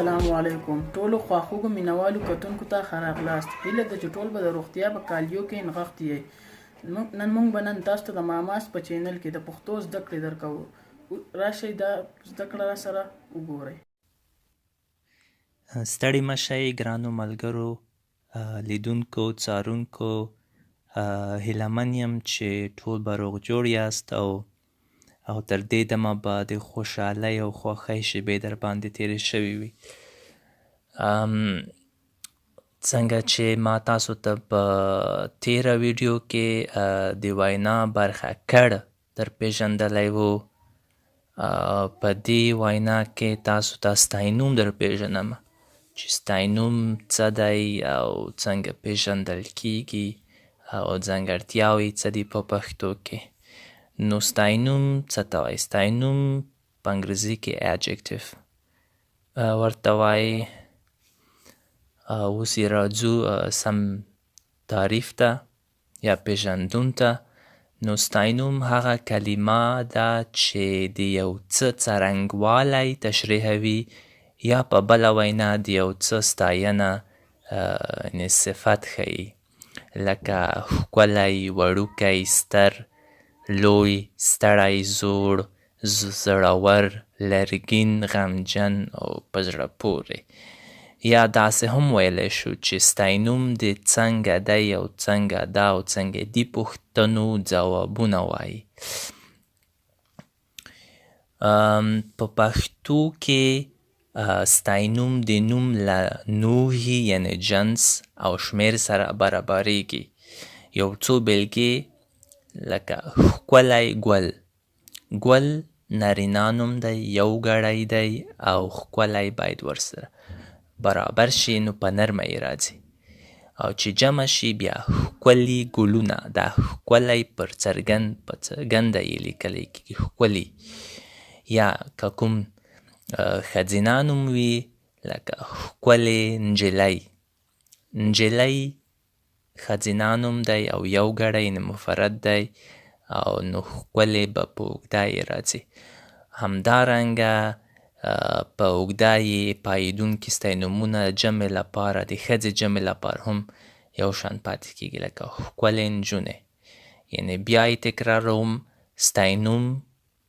السلام علیکم ټولو خواخوږو مینوالو کتونکو ته ښه راغلاست. هیله ده چې ټول به د روغتیا په کالیو کې نغښتي یئ. نن مونږ به نن تاسو ته د ماماس په چینل کې د پښتو زده کړې درکوو. راشئ دا زده کړه راسره وګورئ. ستړي مه شئ ګرانو ملګرو، لیدونکو، څارونکو. هیله من یم چې ټول به روغ جوړ یاست او تر دې دمه به د خوشحالۍ او خوښۍ شیبې در باندې تېرې شوې وي. څنګه چې ما تاسو ته په تیره ویډیو کې د وینا برخه کړ در پیژندلی وو، په دې وینا کې تاسو ته ستاینوم در پیژنم چې ستاینوم څه دی او څنګه پیژندل کیږي او ځانګړتیاوې څه دي په پښتو کې. نو ستاینوم څه ته وایي؟ ستاینوم په انګریزي کې adjective ورته وایي. اوس یې راځو سم تعریف ته یا پیژندون ته. نو ستاینوم هغه کلمه ده چې د یو څه څرنګوالی تشریحوي یا په بله وینا د یو څه ستاینه، یعنې صفت ښیي، لکه ښکلی، وړوکی، ستر، لوی، ستړی، زوړ، زړور، لرګین، غمجن او په زړه پورې. یا داسې هم ویلی شو چې ستاینوم د څنګه دی او څنګه ده او څنګه دي پوښتنو ځوابونه وایي. په پښتو کې ستاینوم د نوم له نوعي یعنې جنس او شمېر سره برابریږي. یو څو بېلګې لکه ښکلی ګل، ګل نارینه نوم دی، یو ګړی دی او ښکلی باید ورسره برابر شي، نو په نرمه یې راځي. او چې جمع شي بیا ښکلي ګلونه، دا ښکلی پر څرګند په څرګنده یې لیکلی کېږي ښکلي. یا که کوم ښځینه نوم وي لکه ښکلې نجلۍ، نجلۍ ښځینه نوم دی او یو ګړی یعنې مفرد دی او نو ښکلې به په اوږده یې راځي. همدارنګه په اوږده یې پایېدونکي ستاینومونه جمع لپاره د ښځې جمع لپاره هم یو شان پاتې کېږي، لکه ښکلې نجونې. یعنې بیا یې تکراروم، ستاینوم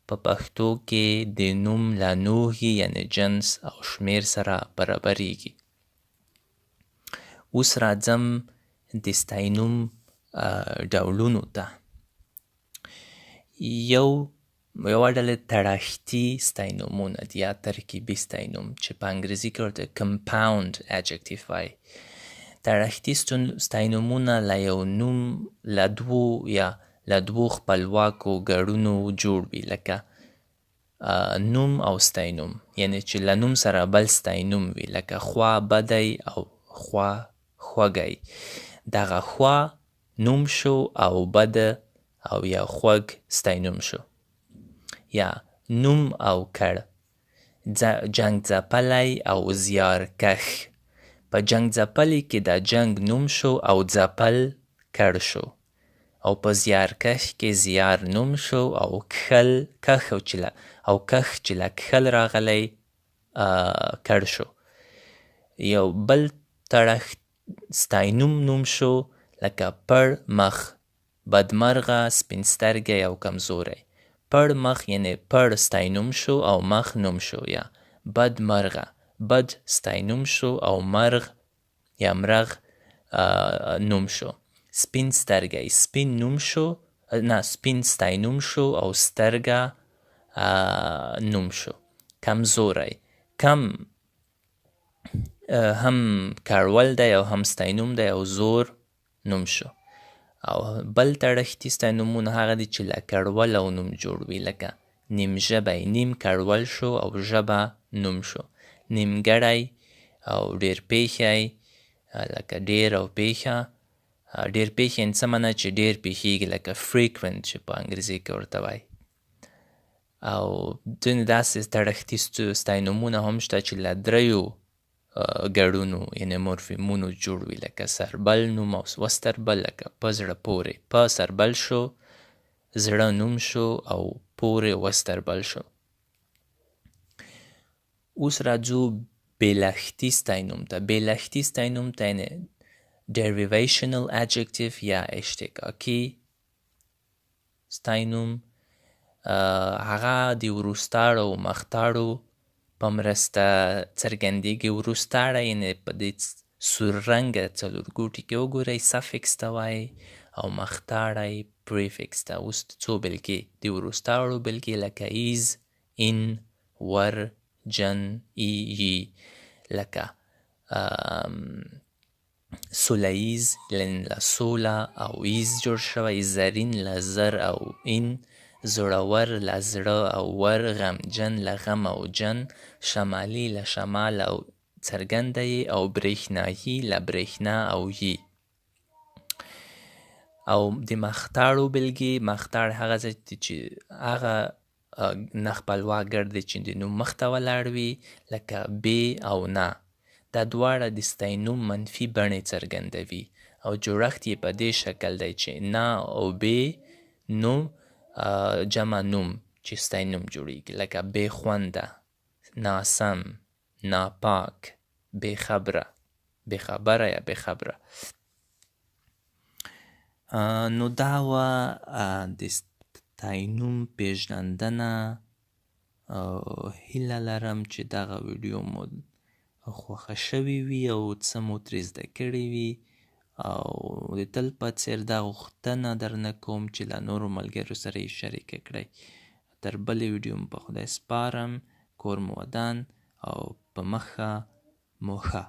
په پښتو کې د نوم له نوعي یعنې جنس او شمېر سره برابریږي. اوس راځم د ستاینوم ډولونو ته. یوه ډله تړښتي ستاینومونه دي یا ترکیبي ستاینوم چې په انګریزي کې ورته compound adjective وایي. تړښتي ستاینومونه له یو نوم له دوو یا له دوو خپلواکو ګړونو جوړ وي، لکه نوم او ستاینوم، یعنې چې له نوم سره بل ستاینوم وي، لکه خوا بدی او خوا خوږی. دغه خوا نوم شو او بد او یا خوږ ستاینوم شو. یا نوم او کړ، جنګ ځپلی او زیارکښ. په جنګ ځپلي کې د جنګ نوم شو او ځپل کړ شو، او په زیارکښ کې زیار نوم شو او کښل کښ چې له او کښ چې له کښل راغلی کړ شو. یو بل تړښت ستاینوم نوم شو، لکه پړ مخ، بدمرغه، سپین سترګی او کمزوری. پړ مخ یعنې پړ ستاینوم شو او مخ نوم شو، یا بدمرغه، بد ستاینوم شو او مرغ یا مرغ نوم شو. سپین سترګی، سپین نوم شو، نه سپین ستاینوم شو او سترګه نوم شو. کمزوری، کم هم کړول دی او هم ستاینوم دی او زور نوم شو. او بل تړښتي ستاینومونه هغه دي چې له کړول او نوم جوړ وي، لکه نیم ژبی، نیم کړول شو او ژبه نوم شو. نیمګړی او ډېر پېښی، لکه ډېر او پېښه. ډېر پېښی یعنې څه معنی چې ډېر پېښېږي، لکه frequent چې په انګریزي کې ورته وایي. او ځینې داسې تړښتي ستاینومونه هم شته چې له دریو ګړونو یعنې مورفیمونو جوړ وي، لکه سربل نوم او وستربل، لکه په زړه پورې، په سربل شو، زړه نوم شو او پورې وستربل شو. اوس راځو بېلښتي ستاینوم ته. بېلښتي ستاینوم ته یعنې derivational adjective یا اشتقاقي ستاینوم، هغه د وروستاړو او مختاړو په مرسته څرګندېږي. وروستاړی یعنې په دې سور رنګه څلورګوټي کې وګورئ، suffix ته وایي، او مختاړی prefix ته. اوس څو بېلګې د وروستاړو بېلګې لکه ایز، ان، ور، جن، ای، یي، لکه سوله ییز له سوله او ایز جوړ شوی، زرین له زر او ان، زړور له زړه او ور، غمجن له غم او جن، شمالي له شمال او څرګنده یې، او برېښنايي له برېښنا او یي. او د مختاړو بېلګې، مختاړ هغه ځای دی چې هغه نه خپلواک ګړ دی چې د نوم مخته ولاړ وي، لکه بې او نه. دا دواړه د ستاینوم منفي بڼې څرګندوي او جوړښت یې په دې شکل دی چې نا او بې نوم جمع نوم چې ستاینوم جوړیږي، لکه بې خونده، ناسم، ناپاک، بې خبره، بې خبره یا بې خبره. نو دا وه د ستاینوم پېژندنه. هیله لرم چې دغه ویډیو مو خوښه شوې وي او څه مو ترې زده کړي وي، او د تل په څېر دا غوښتنه درنه کوم چې له نورو ملګرو سره یې شریکه کړئ. تر بلې ویډیو مو په خدای سپارم. کور مو ودان او په مخه مو ښه.